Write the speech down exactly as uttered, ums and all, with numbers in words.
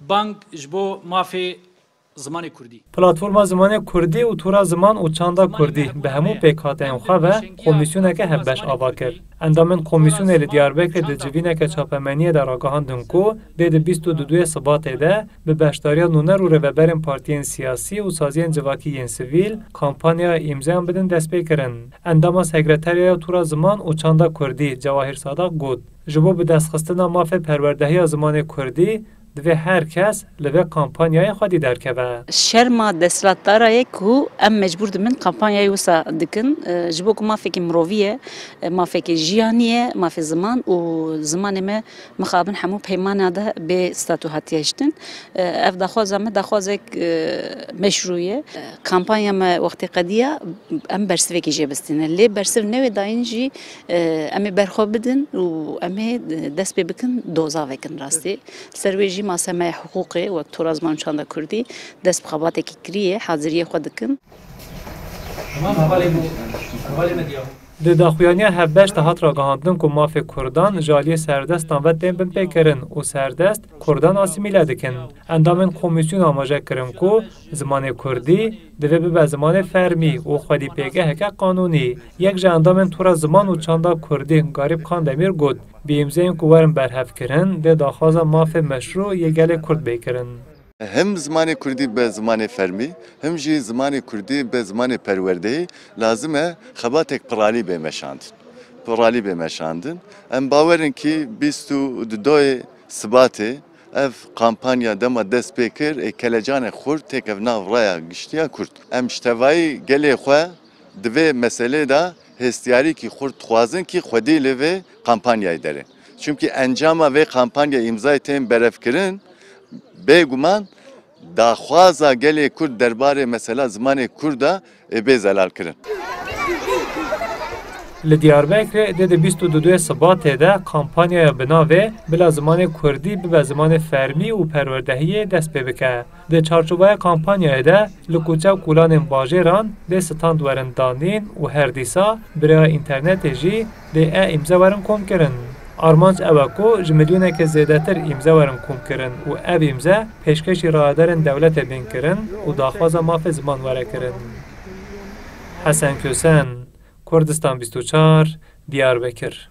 Bang ji bo mafê zimanê kurdî. Platforma Zimanê Kurdî û Tora Ziman û Çanda Kurdî bi hemû pêkhateyên xwe ve komîsyoneke hevbeş ava kir. Endamên komîsyonê li Diyarbekirê di civîneke çapemeniyê de ragihandin ku dê di bîst û duyê Sibatê de bi beşdariya nûner û rêveberên partiyên siyasî û saziyên civakî yên sivîl kampanyaya îmzeyan bidin destpêkirin. Endama Sekreteriyaya Tora Ziman û Çanda Kurdî Cewahîr Sadak got, ji bo bidestxistina mafê perwerdehiya zimanê kurdî divê her kes li vê kampanyayê xwedî derkeve. Şerma desthilatdara ye ku em mecbûr dibin kampanyayê wisa dikin, e, ji bo ku mafekî mirovî ye, e, mafekî jiyanî ye, mafê ziman û zimanê me mixabin hemû peymana de bê statû hatiye hiştin. E, ev daxwaza me daxwazek, e, meşrû ye. E, kampanya me wextê qediya em bersivekî jê bistîne. Lê bersiv newê dayîn jî, e, em ê berxwe bidin û em ê dest pê bikin doza vekin rastî. Li ser wê jî mase me ya hiqûqê wek Tora Ziman û Çanda Kurdî dest bi xebatekî kiriye, haziriyê xwe dikin. Tamam, hevalê me, hevalê me diya. Di daxuyaniya hevbeş de hat ragihandin ku mafê kurdan ji aliyê serdestan ve tên binpêkirin û serdest kurdan asîmîle dikin. Endamên komîsyonê amaje kirin ku zimanê kurdî divê bibe zimanê fermî û xwedî pêgeheke qanûnî. Yek ji endamên Tora Ziman û Çanda Kurdî Garîb Kandemîr got, bi îmzeyên ku werin berhevkirin dê daxwaza mafê meşrû yê gelê kurd bê kirin. Hem zimanê kurdî be zimanê fermî, hem jî zimanê kurdî be zimanê perwerdeyê lazim e xebatek piralî bê meşandin. Piralî bê meşandin. Em bawer in kî bîst û dudoyê Sibatê ev kampanya dema dest pê kir, ê kelecanê xurt têkev nav raya giştiya kurd. Em ji tevayî gelê xwe di vê meselê de hêstiyarîkî xurt dixwazin kî xwedî li vê kampanyayê derin. Çimkî encama vê kampanya îmzayê tên berevkirin, bêguman daxwaza gelê kurd derbarê mesela zimanê kurd de ê bê zelalkirin. Li Diyarbekirê dê di bîst û duyê Sibatê de kampanyaya bi navê Bila zimanê kurdî bibe zimanê fermî û perwerdehiyê dest pê bike. Di çarçovaya kampanyayê de li kuçe û kolanên bajêran dê stand werin danîn û her dîsa bi rêya înternetê jî dê e îmze werin komkirin. Armanc ew e ku ji milyoneke zêdetir îmze werin komkirin û ev îmze pêşkêşî rayedarên dewletê bên kirin û daxwaza mafê ziman were kirin. Hesen Kösen, Kurdistan bîst û çar, Diyarbekir.